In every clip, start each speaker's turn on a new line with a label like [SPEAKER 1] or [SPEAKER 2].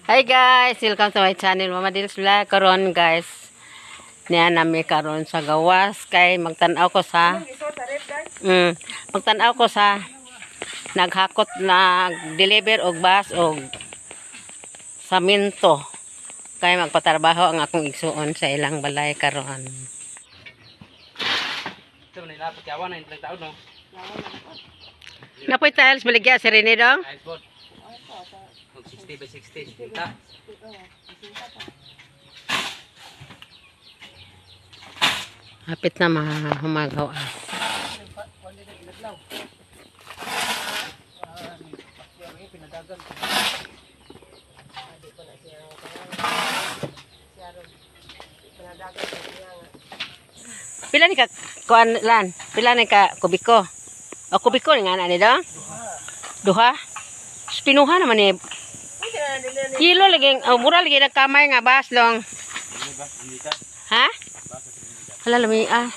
[SPEAKER 1] Hi guys, welcome to my channel, Mama Dils Vlog. Karon guys, niya nami karon sa gawas kay magtan-aw ko sa magtan-aw ko sa naghakot, nag-deliver og bus og saminto kay magpatrabaho ang akong igsuon sa ilang balay karon.
[SPEAKER 2] Ito na ilapit yawa na yung taon, no?
[SPEAKER 1] Napoy tiles baligya si Rene dong.
[SPEAKER 2] Ayos po. Mag 60 by 60. Kita.
[SPEAKER 1] Hapit na mahumagaw ah. Pila ni ka kuan lan? Pila ni ka kubiko? O kubiko ni nga na ni dong? Duha. Pinuha naman ni. Kilo lagi, oh, mura lagi na kamay nga bas long. Ha? Hala lami ah.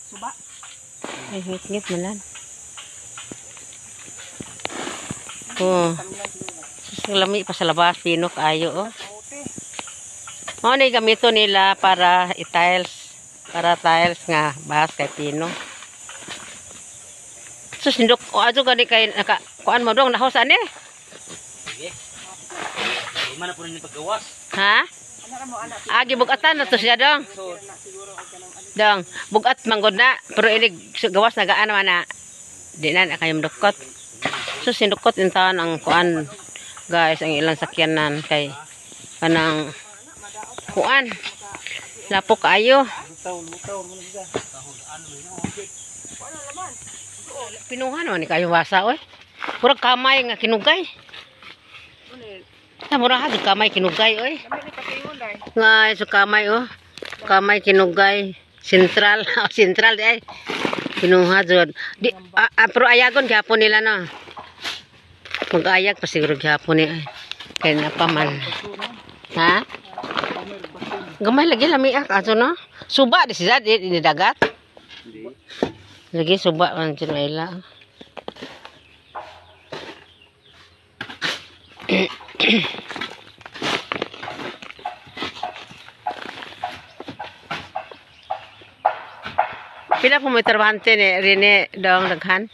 [SPEAKER 3] Suba.
[SPEAKER 1] Ay, ngit-ngit man lang. Oh. Sus, lami pa sa labas, pinok ayo oh. Mao ni gamito nila para i-tiles, para tiles nga bas kay pino. Sus, nindok o adto gani kay naka kuan mo dong nahos ani.
[SPEAKER 2] Sige. Lima na po rin yung paggawas.
[SPEAKER 1] Ha? Agi bugatan na to siya dong. Dong, bugat manggod na pero inig gawas nagaan naman na. Di na na kayo dukot. So sinukot in taon ang kuan guys, ang ilang sakyanan kay kanang kuan. Lapok kaayo. Pinuha naman ni kayo wasa oy. Murag kamay nga kinugay. Ah, mura ha kamay kinugay oy. Nga so kamay oh. Kamay kinugay. Sentral, sentral di ay. Pinuha jud. Di pero ayagon gyapon nila no. Mag-ayag pa siguro gyapon ni ay. Kay na pa man. Ha? Gamay lagi lami ah ato no. Suba di siya di, di dagat. Lagi suba man jud ila. Pila po may trabahante ni Rene dong daghan?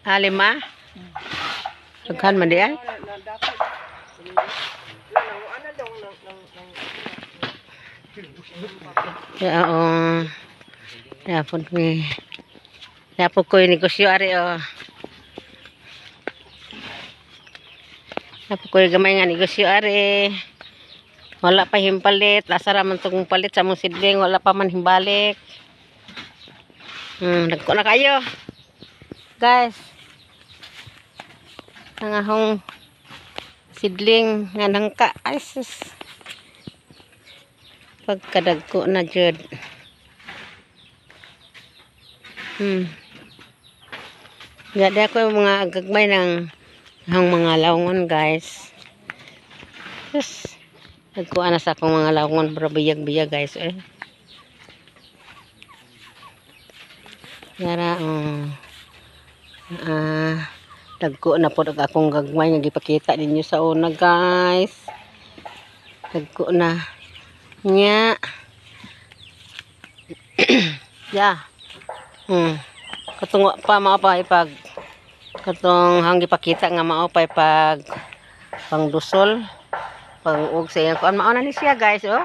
[SPEAKER 1] Ah, lima? Daghan man di ay? Ya, oo. Yapon mi. Yapon ko yung negosyo ari oh. Yapon ko yung gamay nga negosyo ari. Wala pa himpalit. Asa ra man tong palit sa mong sidling. Wala pa man himbalik. Nagko na kayo. Guys. Ang ahong sidling nga nangka. Ay sus. Pagkadagko na jud. Gada ko yung mga gagmay ng ang mga lawngon guys. Sus. Nagkuha na sa akong mga lawngon pero biyag-biyag guys eh. Yara oh. Dagko na po akong gagmay nga gipakita ninyo sa una guys. Dagko na. Nya. Ya. Katong pa mao pa ipag katong hang gipakita nga mao pa ipag pangdusol pang-ug sa iyang kuan mao na ni siya guys oh.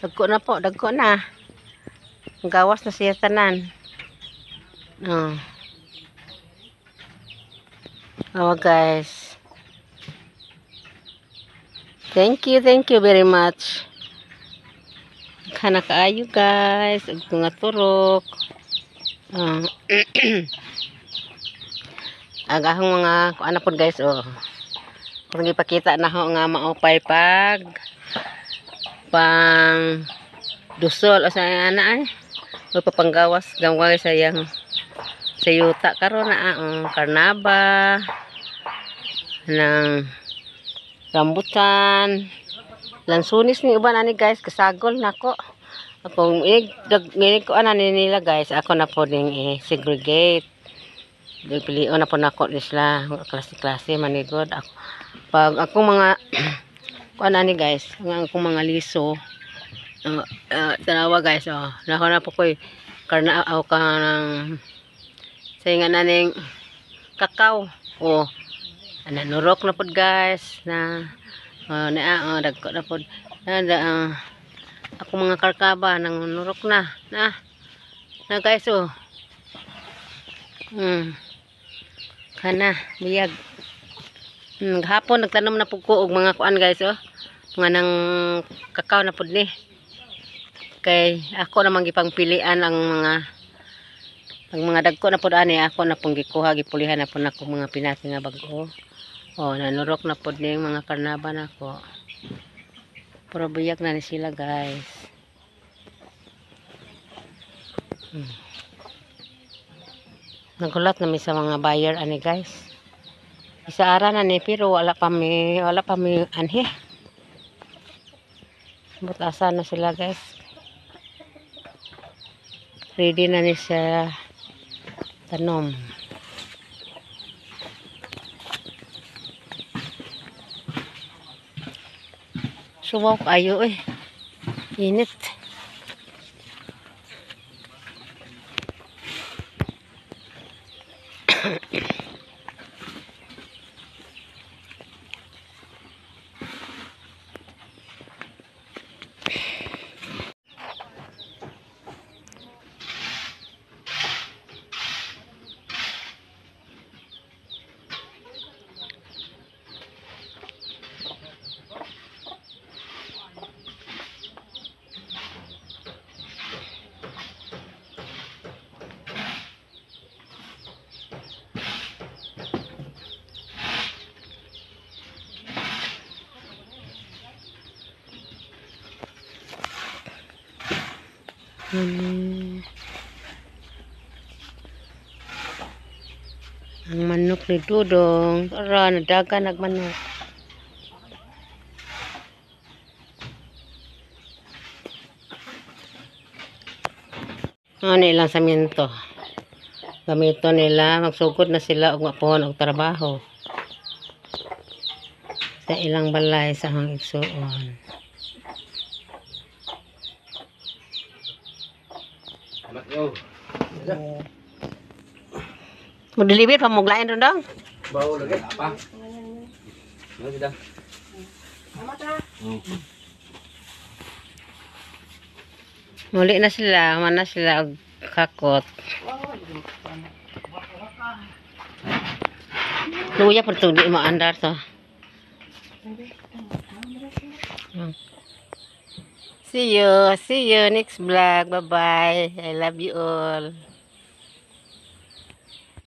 [SPEAKER 1] Dagko na po, dagko na. Ang gawas na siya tanan. Oh. Oh guys. Thank you very much. Kana kaayo guys, ug nga turok. Ang ahong mga kuan na pod guys oh. Kung ipakita na ho nga maupay pag pang dusol o sa ana ay o papanggawas gamway sa yang sa yuta karon na ang karnaba ng rambutan lansunis ni uban ani guys kasagol nako. Akong inig ko ana nila guys, ako na po ning i-segregate. Pilion na po nako ni sila klase-klase manigod. Ako pag akong mga kuan ani guys, ang akong mga liso tanawa guys, oh. Nako na po koy karna aw ka ng sa nga naning kakao. Oh. Ana nurok na pod guys na oh, na oh, dagko na pod. Na akong mga karkaba nang nurok na. Na. Na guys, oh. Kana biyag. Hapon nagtanom na pud ko og mga kuan guys, oh. Mga nang kakao na pud ni. Kay ako namang gipangpilian ang mga dagko na pud ani, ako na pong gikuha, gipulihan na pud nako mga pinati nga bag-o. Oh, nanurok na pud ni mga karnaba nako. Pero biyag na ni sila guys. Nagulat na mi sa mga buyer ani guys. Isa ara na ni pero wala pa mi anhi. Butasan na sila guys. Ready na ni sa tanom. Suwaw kayo eh. Init. Ang manok ni Dudong. Tara, nadaga nagmanok. Ano ilang saminto. Gamito nila, magsugod na sila og mapuhon og trabaho. Sa ilang balay sa hang igsuon. Mo-deliver pa mo glain ron dong.
[SPEAKER 2] Bawo lagi apa? Ano
[SPEAKER 1] Muli na sila, mana sila og kakot. Luya por di maandar to. See you next vlog. Bye bye. I love you all.